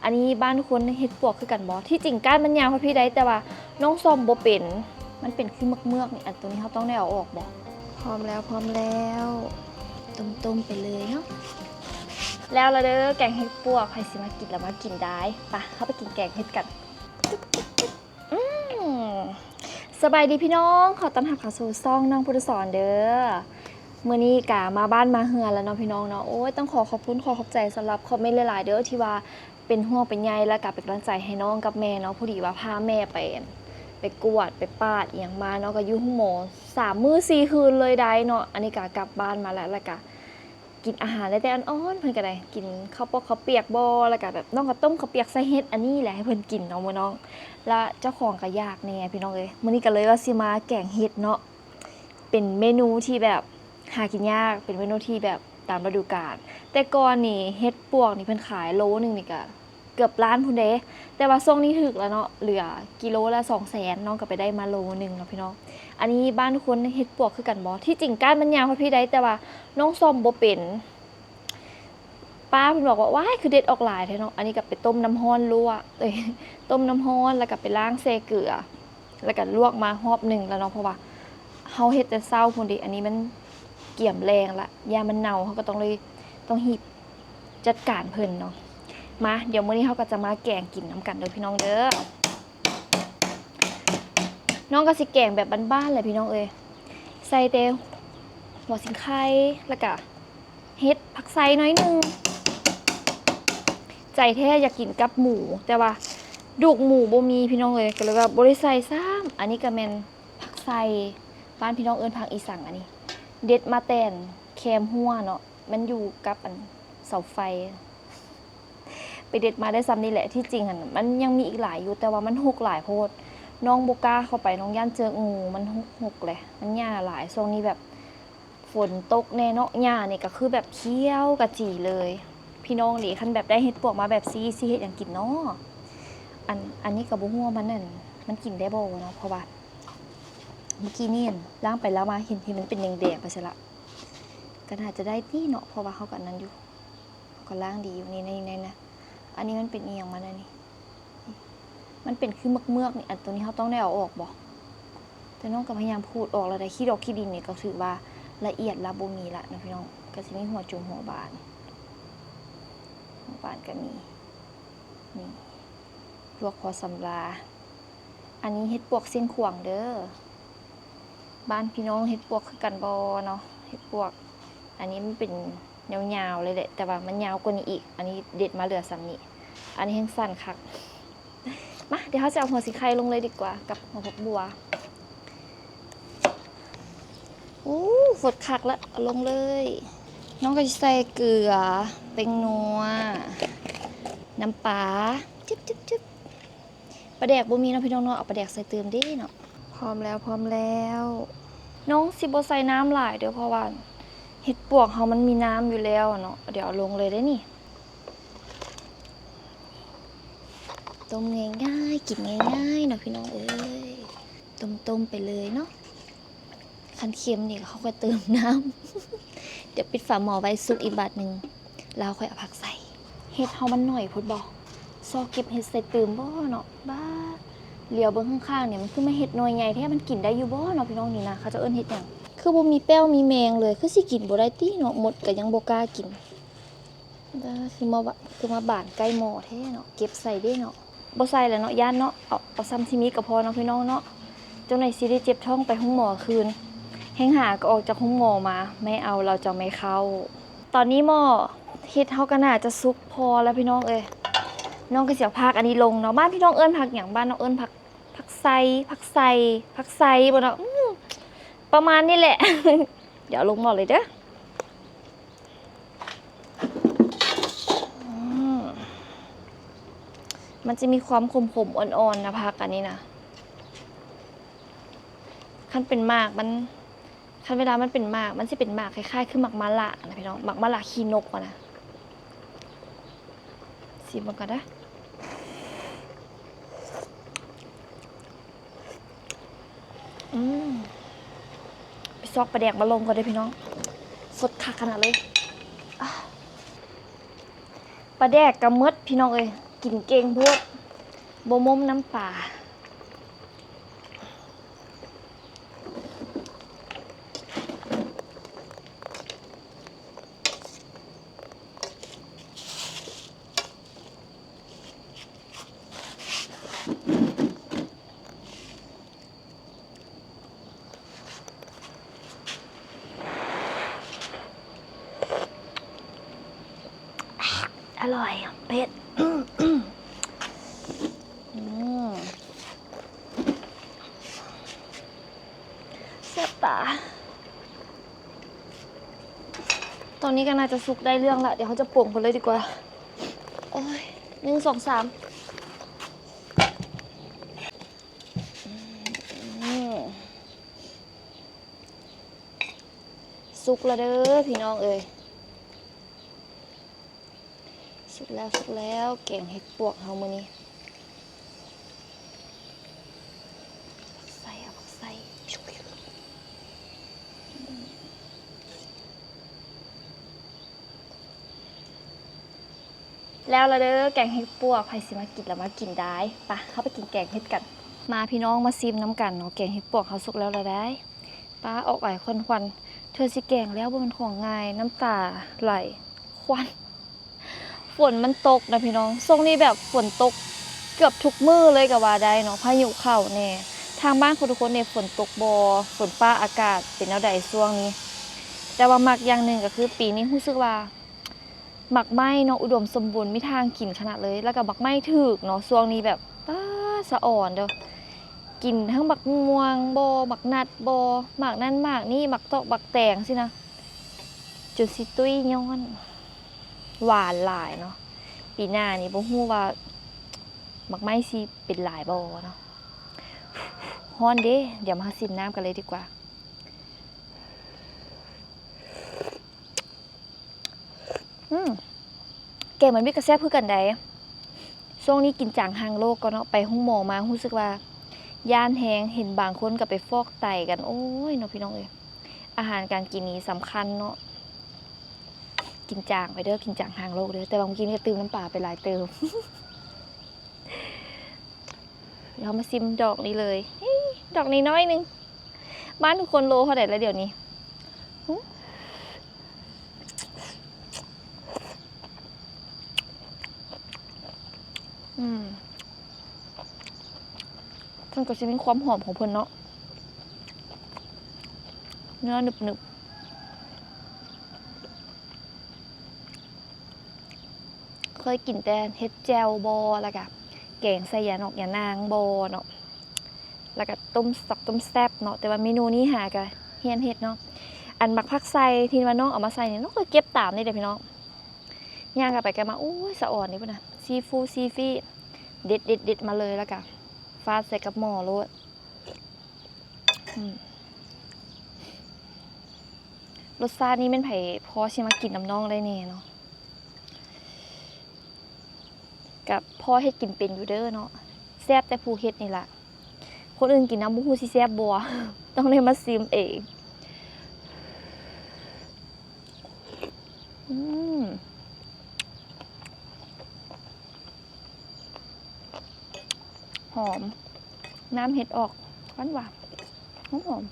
ອັນນີ້ບ້ານຄົນເຮັດປວກຄືກັນບໍ່? ທີ່ຈິງກ້ານມັນຍາວພໍດີໄດ໋ ແຕ່ວ່ານ້ອງສ້ອມບໍ່ເປັນ ມັນເປັນຄືເມືອກໆນີ້. ອັນໂຕນີ້ເຮົາຕ້ອງໄດ້ເອົາອອກບໍ່? ພ້ອມແລ້ວ ພ້ອມແລ້ວ ຕົ້ມໆໄປເລີຍເນາະ. ແລ້ວລະເດີ ແກງເຫັດປວກ ໃຜຊິມາກິນລະມາກິນໄດ້. ປະ ເຮົາໄປກິນແກງເຫັດກັນ. ອືມ ສະບາຍດີພີ່ນ້ອງ ຂໍຕ້ອນຮັບເຂົ້າສູ່ຊ່ອງນ້ອງພຸດທະສອນເດີ. ມື້ນີ້ກະມາບ້ານມາເຮືອນແລ້ວເນາະພີ່ນ້ອງເນາະ. ໂອ້ຍ ຕ້ອງຂໍຂອບຄຸນ ຂໍຂອບໃຈສຳລັບຄອມເມັນຫຼາຍໆເດີ ທີ່ວ່າເປັນຫ່ວງເປັນໃຍ ແລ້ວກະເປັນກຳລັງໃຈໃຫ້ນ້ອງກັບແມ່ເນາະ. ພໍດີວ່າພາແມ່ໄປ ໄປກວດໄປປາດອີ່ຫຍັງມາເນາະ ກະຢູ່ໂຮງໝໍສາມມື້ສີ່ຄືນເລີຍໄດ໋ເນາະ. ອັນນີ້ກະກັບບ້ານມາແລ້ວ ແລ້ວກະ ກິນອາຫານໄດ້ແຕ່ອ່ອນໆ ເພິ່ນກະໄດ້ກິນເຂົ້າປອກເຂົ້າປຽກບໍ່ ແລ້ວກະແບບນ້ອງກະຕົ້ມເຂົ້າປຽກໃສ່ເຫັດອັນນີ້ແຫຼະໃຫ້ເພິ່ນກິນເນາະມື້ນ້ອງ. ແລ້ວເຈົ້າຂອງກະຢາກແດ່ພີ່ນ້ອງເອີຍ. ມື້ນີ້ກະເລີຍວ່າຊິມາແກງເຫັດເນາະ ເປັນເມນູທີ່ແບບຫາກິນຍາກ ເປັນເມນູທີ່ແບບຕາມລະດູການ. ແຕ່ກ່ອນນີ້ເຫັດປວກນີ້ເພິ່ນຂາຍໂລໜຶ່ງນີ້ກະ ເກືອບລ້ານພຸ້ນເດ້ ແຕ່ວ່າຊ່ວງນີ້ຖືກແລ້ວເນາະ ເຫຼືອກິໂລລະສອງແສນ ນ້ອງກະໄປໄດ້ມາໂລໜຶ່ງເນາະພີ່ນ້ອງ. ອັນນີ້ບ້ານທຸກຄົນເຮັດປວກຄືກັນບໍ່? ທີ່ຈິງກ້ານມັນຍາວພໍດີໄດ໋ ແຕ່ວ່ານ້ອງສ້ອມບໍ່ເປັນ. ປ້າເພິ່ນບອກວ່າ ວ້າຍ ຄືເດັດອອກຫຼາຍແທ້ເນາະ. ອັນນີ້ກະໄປຕົ້ມນ້ຳຮ້ອນລວກ ເອີຍ ຕົ້ມນ້ຳຮ້ອນ ແລ້ວກະໄປລ້າງແຊ່ເກືອ ແລ້ວກະລວກມາຮອບໜຶ່ງແລ້ວເນາະ ເພາະວ່າເຮົາເຮັດແຕ່ເຊົ້າພຸ້ນເດ. ອັນນີ້ມັນກຽມແລງລະ ຢ້ານມັນເນົ່າ ເຮົາກະຕ້ອງເລີຍ ຕ້ອງຮີບ ຈັດການເພິ່ນເນາະ. ມາ ດຽວມື້ນີ້ເຮົາກະຈະມາແກງກິນນຳກັນເດີພີ່ນ້ອງເດີ. ນ້ອງກະຊິແກງແບບບ້ານໆແຫຼະພີ່ນ້ອງເອີຍ ໃສ່ແຕ່ຫົວສີໄຄ ແລ້ວກະເຫັດ ຜັກໄຊໜ້ອຍໜຶ່ງ. ໃຈແທ້ຢາກກິນກັບໝູ ແຕ່ວ່າດູກໝູບໍ່ມີພີ່ນ້ອງເອີຍ ກະເລີຍວ່າບໍ່ໄດ້ໃສ່ຊ້ຳ. ອັນນີ້ກະແມ່ນຜັກໄຊ ບ້ານພີ່ນ້ອງເອີ້ນຜັກອີ່ສັງ. ອັນນີ້ເດັດມາແຕ່ແຄມຮົ້ວເນາະ ມັນຢູ່ກັບອັນເສົາໄຟ ໄປເດັດມາໄດ້ຊ່ຳນີ້ແຫຼະ. ທີ່ຈິງຫັ້ນມັນຍັງມີອີກຫຼາຍຢູ່ ແຕ່ວ່າມັນຮົກຫຼາຍໂພດ ນ້ອງບໍ່ກ້າເຂົ້າໄປ ນ້ອງຢ້ານເຈີງູ ມັນຮົກໆແຫຼະ ມັນຫຍ້າຫຼາຍ. ຊ່ວງນີ້ແບບຝົນຕົກແນ່ເນາະ ຫຍ້ານີ້ກະຄືແບບຂຽວກະຈີເລີຍ. ພີ່ນ້ອງເດ ຄັນແບບໄດ້ເຫັດປວກມາແບບຊີ້ ຊິເຮັດຫຍັງກິນເນາະ? ອັນ ອັນນີ້ກະບໍ່ຮູ້ວ່າມັນ ອັນ ມັນກິນໄດ້ບໍ່ເນາະ ເພາະວ່າມື້ກີ້ນີ້ລ້າງໄປລ້າງມາ ເຫັນ ເຫັນມັນເປັນແດງໆໄປຊະລະ. ກະໜ້າຈະໄດ້ຕິເນາະ ເພາະວ່າເຮົາກະອັນນັ້ນຢູ່ ເຮົາກະລ້າງດີຢູ່. ນີ້ ນີ້ ນີ້ນະ ອັນນີ້ມັນເປັນອີ່ຫຍັງມັນ ອັນນີ້ ມັນເປັນຄືເມືອກໆນີ້. ອັນໂຕນີ້ເຮົາຕ້ອງໄດ້ເອົາອອກບໍ່? ແຕ່ນ້ອງກະພະຍາຍາມຂູດອອກແລ້ວໄດ໋. ຂີ້ດອກຂີ້ດິນນີ້ກະຖືວ່າລະອຽດລະ ບໍ່ມີລະເນາະພີ່ນ້ອງ. ກະຊິມີຫົວຈຸງຫົວບານ ຫົວບານກະມີ ນີ້ ລວກພໍສຳລາ. ອັນນີ້ເຫັດປວກຊຽງຂວາງເດີ. ບ້ານພີ່ນ້ອງເຮັດປວກຄືກັນບໍ່ເນາະ? ເຫັດປວກ ອັນນີ້ມັນເປັນຍາວໆເລີຍແຫຼະ ແຕ່ວ່າມັນຍາວກວ່ານີ້ອີກ. ອັນນີ້ເດັດມາເຫຼືອຊ່ຳນີ້ ອັນນີ້ແຮ່ງສັ້ນຄັກ. ມາ ດຽວເຮົາຈະເອົາຫົວສີໄຄລົງເລີຍດີກວ່າ ກັບຫົວຜັກບົ່ວ. ໂອ້ ຟົດຄັກລະ ເອົາລົງເລີຍ. ນ້ອງກະຊິໃສ່ເກືອ ແປ້ງນົວ ນ້ຳປາ ຈຶບໆໆ. ປາແດກບໍ່ມີເນາະພີ່ນ້ອງເນາະ ເອົາປາແດກໃສ່ຕື່ມເດ້ເນາະ. ພ້ອມແລ້ວ ພ້ອມແລ້ວ. ນ້ອງຊິບໍ່ໃສ່ນ້ຳຫຼາຍເດີ ເພາະວ່າເຫັດປວກເຮົາມັນມີນ້ຳຢູ່ແລ້ວເນາະ. ດຽວເອົາລົງເລີຍເດ້ນີ້. ຕົ້ມງ່າຍໆ ກິນງ່າຍໆເນາະພີ່ນ້ອງເອີຍ. ຕົ້ມໆໄປເລີຍເນາະ. ຄັນເຄັມນີ້ເຮົາກະເຕີມນ້ຳ. ດຽວປິດຝາໝໍ້ໄວ້ສຸກອີກບາດໜຶ່ງ ແລ້ວເຮົາຄ່ອຍເອົາຜັກໃສ່. ເຫັດເຮົາມັນໜ້ອຍໂພດບໍ່? ຊອກເກັບເຫັດໃສ່ຕື່ມບໍ່ເນາະ. ບາດ ຫຼຽວເບິ່ງຂ້າງໆນີ້ ມັນຄືມາເຫັດໜ່ວຍໃຫຍ່ແທ້ ມັນກິນໄດ້ຢູ່ບໍ່ເນາະພີ່ນ້ອງ? ນີ້ນະ ເຂົາເຈົ້າເອີ້ນເຫັດຫຍັງ? ຄືບໍ່ມີແປ້ວມີແມງເລີຍ ຄືຊິກິນບໍ່ໄດ້ຕິເນາະ. ມົດກະຍັງບໍ່ກ້າກິນ. ບາດ ຄືມາ ຄືມາບານໃກ້ໝໍ້ແທ້ເນາະ. ເກັບໃສ່ເດ້ເນາະ. ບໍ່ໃສ່ແລ້ວເນາະ ຢ້ານເນາະ. ເອົາ ເອົາຊ່ຳທີ່ມີກະພໍເນາະພີ່ນ້ອງເນາະ. ຈັ່ງໃດຊິໄດ້ເຈັບທ້ອງໄປໂຮງໝໍຄືນ. ແຮ່ງຫາກະອອກຈາກໂຮງໝໍມາ ໄມ່ເອົາ ເຮົາຈະໄມ່ເຂົ້າ. ຕອນນີ້ໝໍ້ເຫັດເຮົາກະໜ້າຈະສຸກພໍແລ້ວພີ່ນ້ອງເອີຍ. ນ້ອງກະຊິເອົາຜັກອັນນີ້ລົງເນາະ. ບ້ານພີ່ນ້ອງເອີ້ນຜັກຫຍັງ? ບ້ານນ້ອງເອີ້ນຜັກ ຜັກໄຊ ຜັກໄຊ ຜັກໄຊບໍ່ເນາະ? ອືມ ປະມານນີ້ແຫຼະ. ດຽວເອົາລົງໝໍ້ເລີຍເດີ. ອືມ ມັນຈະມີຄວາມຂົມໆ ອ່ອນໆ ນະ ຜັກອັນນີ້ນະ. ຄັນເປັນໝາກມັນ ຄັນເວລາມັນເປັນໝາກ ມັນຊິເປັນໝາກຄ້າຍໆ ຄືໝາກມະລະນະພີ່ນ້ອງ ໝາກມະລະຂີ້ນົກຫັ້ນນະ. ຊີມເບິ່ງກ່ອນເດີ. ອືມ ໄປຊອກປາແດກມາລົງກ່ອນເດີພີ່ນ້ອງ. ສົດຄັກຂະໜາດເລີຍ. ອາ ປາແດກກະໝົດພີ່ນ້ອງເອີຍ. ກິນເກັ່ງໂພດ ບໍ່ມົ້ມນ້ຳປາ. ອະລ່ອຍ ເຜັດ ອືມ ແຊບຕາ. ຕອນນີ້ກໍໜ້າຈະສຸກໄດ້ເລື່ອງລະ ດຽວເຮົາຈະປົງເພິ່ນເລີຍດີກວ່າ. ໂອ້ຍ ໜຶ່ງ ສອງ ສາມ. ອືມ ສຸກລະເດີພີ່ນ້ອງເອີຍ ສຸກແລ້ວ ສຸກແລ້ວ ແກງເຫັດປວກເຮົາມື້ນີ້. ໃສ່ ເອົາຜັກໃສ່. ແລ້ວລະເດີ ແກງເຫັດປວກ ໃຜຊິມາກິນລະມາກິນໄດ້. ປະ ເຮົາໄປກິນແກງເຫັດກັນ. ມາພີ່ນ້ອງ ມາຊິມນຳກັນເນາະ ແກງເຫັດປວກເຮົາສຸກແລ້ວລະໄດ໋. ປາ ອອກອາຍຄວັນໆ ເທື່ອຊິແກງແລ້ວບໍ່ແມ່ນຂອງງ່າຍ ນ້ຳຕາໄຫຼ ຄວັນ. ຝົນມັນຕົກນະພີ່ນ້ອງ ຊ່ວງນີ້ແບບຝົນຕົກເກືອບທຸກມື້ເລີຍກໍວ່າໄດ້ເນາະ ພາຍຸເຂົ້າແດ່. ທາງບ້ານຂອງທຸກຄົນນີ້ຝົນຕົກບໍ່ ຝົນຟ້າອາກາດເປັນແນວໃດຊ່ວງນີ້? ແຕ່ວ່າມັກຢ່າງໜຶ່ງກໍຄືປີນີ້ຮູ້ສຶກວ່າໝາກໄມ້ເນາະ ອຸດົມສົມບູນ ມີທາງກິນຂະໜາດເລີຍ ແລ້ວກໍໝາກໄມ້ຖືກເນາະ ຊ່ວງນີ້ແບບ ປາ ສະອອນເດີ້ ກິນທັງໝາກມ່ວງບໍ່ ໝາກນັດບໍ່ ໝາກນັ້ນໝາກນີ້ ໝາກຕອກໝາກແຕງຊີ້ນະ ຈົນຊິຕຸ້ຍຍ້ອນ ຫວານຫຼາຍເນາະ. ປີໜ້ານີ້ບໍ່ຮູ້ວ່າໝາກໄມ້ຊິເປັນຫຼາຍບໍ່ເນາະ. ຮ້ອນເດ້ ດຽວມາຊິມນ້ຳກັນເລີຍດີກວ່າ. ອືມ ແກງໝາກມິດກໍແຊບຄືກັນໃດ໋. ຊ່ວງນີ້ກິນຈາງຫ່າງໂລກກ່ອນເນາະ ໄປໂຮງໝໍມາຮູ້ສຶກວ່າຢ້ານແຮງ ເຫັນບາງຄົນກໍໄປຟອກໄຕກັນ. ໂອ້ຍເນາະ ພີ່ນ້ອງເອີຍ ອາຫານການກິນນີ້ສຳຄັນເນາະ. ກິນຈາງໄປເດີ້ ກິນຈາງຫ່າງໂລກເດີ້. ແຕ່ວ່າມື້ກີ້ນີ້ກໍຕື່ມນ້ຳປາໄປຫຼາຍເຕີບ. ເຮົາມາຊິມດອກນີ້ເລີຍ ດອກນີ້ນ້ອຍໜຶ່ງ. ບ້ານທຸກຄົນໂລເທົ່າໃດລະດຽວນີ້? ຫື ອືມ ເພິ່ນກໍຊິມີຄວາມຫອມຂອງເພິ່ນເນາະ ເນື້ອໜຶບໆ. ເຄີຍກິນແຕ່ເຫັດແຈ່ວບໍ່ ແລ້ວກະແກງໃສ່ຢານອກຢານາງບໍ່ເນາະ ແລ້ວກະຕົ້ມສັກຕົ້ມແຊບເນາະ. ແຕ່ວ່າເມນູນີ້ຫາກະຮຽນເຮັດເນາະ. ອັນໝາກຜັກໄຊທີ່ວ່ານ້ອງເອົາມາໃສ່ນີ້ ນ້ອງກໍເກັບຕາມນີ້ເດ້ພີ່ນ້ອງ. ຍ່າງກັນໄປກັນມາ ໂອ້ຍ ສະອອນນີ້ພຸ້ນນະ ຊີຟູຊີຟີ ເດັດໆໆ ມາເລີຍ ແລ້ວກະຟາດໃສ່ກັບໝໍ້ໂລດ. ອືມ ລົດຊາດນີ້ແມ່ນໃຜພໍຊິມາກິນນຳນ້ອງໄດ້ແດ່ເນາະ? ກະພໍເຮັດກິນເປັນຢູ່ເດີເນາະ ແຊບແຕ່ຜູ້ເຮັດນີ້ລະ. ຄົນອື່ນກິນນຳບໍ່ຮູ້ຊິແຊບບໍ່ ຕ້ອງໄດ້ມາຊິມເອງ. ອືມ ຫອມ ນ້ຳເຫັດອອກ ຫວານຫວານ ຫອມ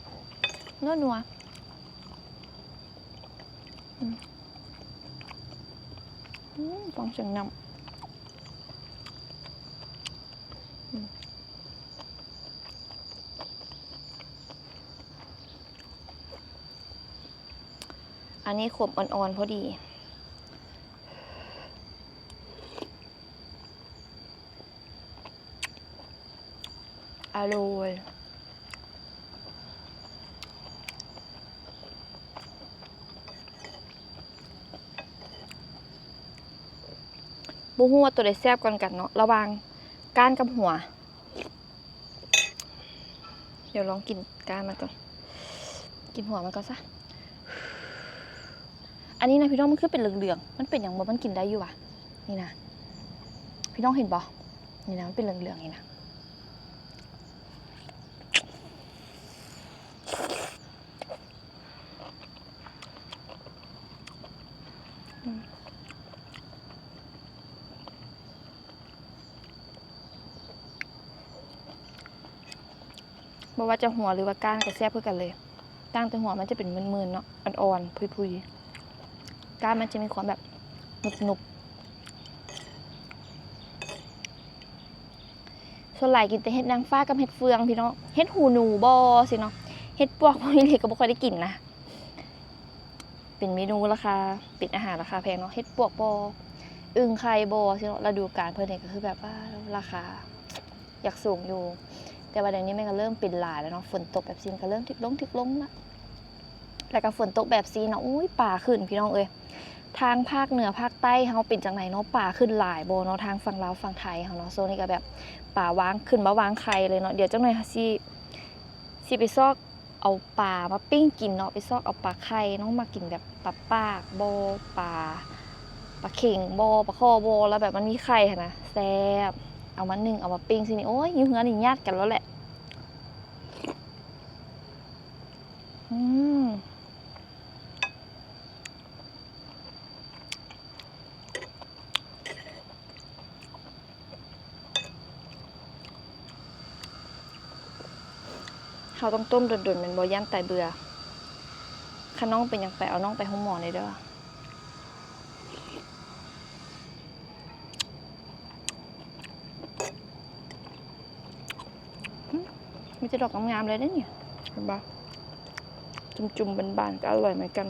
ໆ ນົວໆ. ອືມ ອືມ ຟັງສຽງນ້ຳ. ອືມ ອັນນີ້ຂົມອ່ອນໆ ພໍດີ. ອະລ່ອຍ. ບໍ່ຮູ້ວ່າໂຕໃດແຊບກວ່າກັນເນາະ ລະຫວ່າງກ້ານກັບຫົວ. ດຽວລອງກິນກ້ານມັນກ່ອນ ກິນຫົວມັນກ່ອນຊະ. ອັນນີ້ນະ ພີ່ນ້ອງ ມັນຄືເປັນເຫຼືອງໆ ມັນເປັນຫຍັງບໍ່? ມັນກິນໄດ້ຢູ່ຫວາ? ນີ້ນະ ພີ່ນ້ອງເຫັນບໍ່? ນີ້ນະ ມັນເປັນເຫຼືອງໆ ນີ້ນະ. ອືມ. ບໍ່ວ່າຈະຫົວຫຼືວ່າກ້ານກໍແຊບຄືກັນເລີຍ. ຕ່າງແຕ່ຫົວມັນຈະເປັນມື່ນໆເນາະ ອ່ອນໆ ຜຸຍໆ ກ້ານມັນຈະມີຄວາມແບບໜຸບໆ. ສ່ວນຫຼາຍກິນແຕ່ເຫັດນາງຟ້າກັບເຫັດເຟືອງພີ່ນ້ອງ ເຫັດຫູໜູບໍຊີ້ເນາະ ເຫັດປວກພວກນີ້ເລີຍກໍບໍ່ຄ່ອຍໄດ້ກິນນະ. ເປັນເມນູລາຄາ ເປັນອາຫານລາຄາແພງເນາະ ເຫັດປວກບໍ ອຶ່ງໄຂ່ບໍຊີ້ເນາະ. ລະດູການເພິ່ນນີ້ກໍຄືແບບວ່າລາຄາຢາກສູງຢູ່ ແຕ່ວ່າດຽວນີ້ມັນກໍເລີ່ມເປັນຫຼາຍແລ້ວເນາະ ຝົນຕົກແບບຊີ້ມັນກໍເລີ່ມທິກລົງທິກລົງລະ. ແລ້ວກໍຝົນຕົກແບບຊີ້ເນາະ ໂອ້ຍ ປາຂຶ້ນພີ່ນ້ອງເອີຍ. ທາງພາກເໜືອພາກໃຕ້ເຮົາເປັນຈັ່ງໃດເນາະ ປາຂຶ້ນຫຼາຍບໍ່ເນາະ ທາງຝັ່ງລາວຝັ່ງໄທເຮົາເນາະ. ຊ່ວງນີ້ກໍແບບປາວາງ ຂຶ້ນມາວາງໄຂ່ເລີຍເນາະ. ດຽວຈັກໜ່ອຍເຮົາຊິ ຊິໄປຊອກເອົາປາມາປີ້ງກິນເນາະ ໄປຊອກເອົາປາໄຂ່. ນ້ອງມັກກິນແບບປາປາກບໍ ປາ ປາເຂັງບໍ ປາຄໍ່ບໍ ແລ້ວແບບມັນມີໄຂ່ຫັ້ນນະ ແຊບ. ເອົາມາໜຶ້ງ ເອົາມາປີ້ງຊີ້ນີ້ ໂອ້ຍ ຢູ່ເຮືອນນີ້ຍາດກັນແລ້ວແຫຼະ. ອືມ ເຮົາຕ້ອງຕົ້ມດົນໆແມ່ນບໍ່? ຢ້ານຕາຍເບື່ອ. ຄັນນ້ອງເປັນຫຍັງໄປ ເອົານ້ອງໄປໂຮງໝໍແດ່ເດີ. ອືມ ມີແຕ່ດອກງາມໆເລີຍເດ້ນີ້ ເຫັນບໍ່? ຈຸ່ມໆ ບານໆ ກໍອະລ່ອຍເໝືອນກັນ.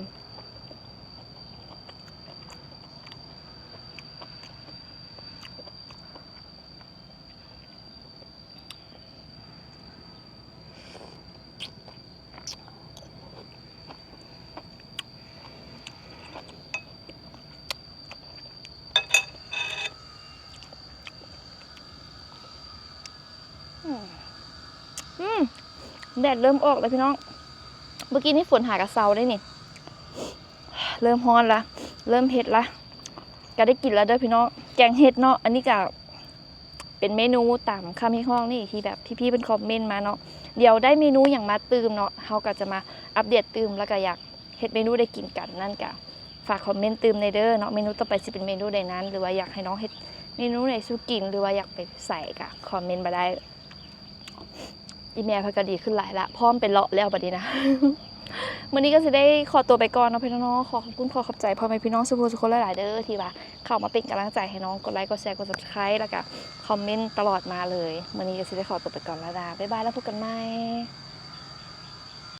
ອືມ ອືມ ແດດເລີ່ມອອກແລ້ວພີ່ນ້ອງ. ເມື່ອກີ້ນີ້ຝົນຫາກະເຊົາໄດ໋ນີ້ ເລີ່ມຮ້ອນລະ ເລີ່ມເຮັດລະ. ກະໄດ້ກິນລະເດີພີ່ນ້ອງ ແກງເຫັດເນາະ. ອັນນີ້ກະເປັນເມນູຕາມຄຳຮຽກຮ້ອງນີ້ ທີ່ແບບພີ່ໆເພິ່ນຄອມເມັນມາເນາະ. ດຽວໄດ້ເມນູຫຍັງມາຕື່ມເນາະ ເຮົາກະຈະມາອັບເດດຕື່ມ ແລ້ວກະຢາກ ເຮັດເມນູໄດ້ກິນກັນນັ້ນກະ ຝາກຄອມເມັນຕື່ມແດ່ເດີເນາະ ເມນູຕໍ່ໄປຊິເປັນເມນູໃດນັ້ນ ຫຼືວ່າຢາກໃຫ້ນ້ອງເຮັດເມນູໃດສູ່ກິນ ຫຼືວ່າຢາກໄປໃສກະຄອມເມັນມາໄດ້. ອີ່ແມ່ເພິ່ນກະດີຂຶ້ນຫຼາຍລະ ພ້ອມໄປເລາະແລ້ວບັດນີ້ນະ. ມື້ນີ້ກະຊິໄດ້ຂໍຕົວໄປກ່ອນເນາະພີ່ນ້ອງເນາະ. ຂໍຂອບຄຸນ ຂໍຂອບໃຈພໍ່ແມ່ພີ່ນ້ອງສູ່ຜູ້ສູ່ຄົນຫຼາຍໆເດີ ທີ່ວ່າເຂົ້າມາເປັນກຳລັງໃຈໃຫ້ນ້ອງ ກົດໄລ ກົດແຊ ກົດ Subscribe ແລ້ວກະຄອມເມັນຕະຫຼອດມາເລີຍ. ມື້ນີ້ກະຊິໄດ້ຂໍຕົວໄປກ່ອນລະນະ ບາຍບາຍ ແລ້ວພົບກັນໃໝ່.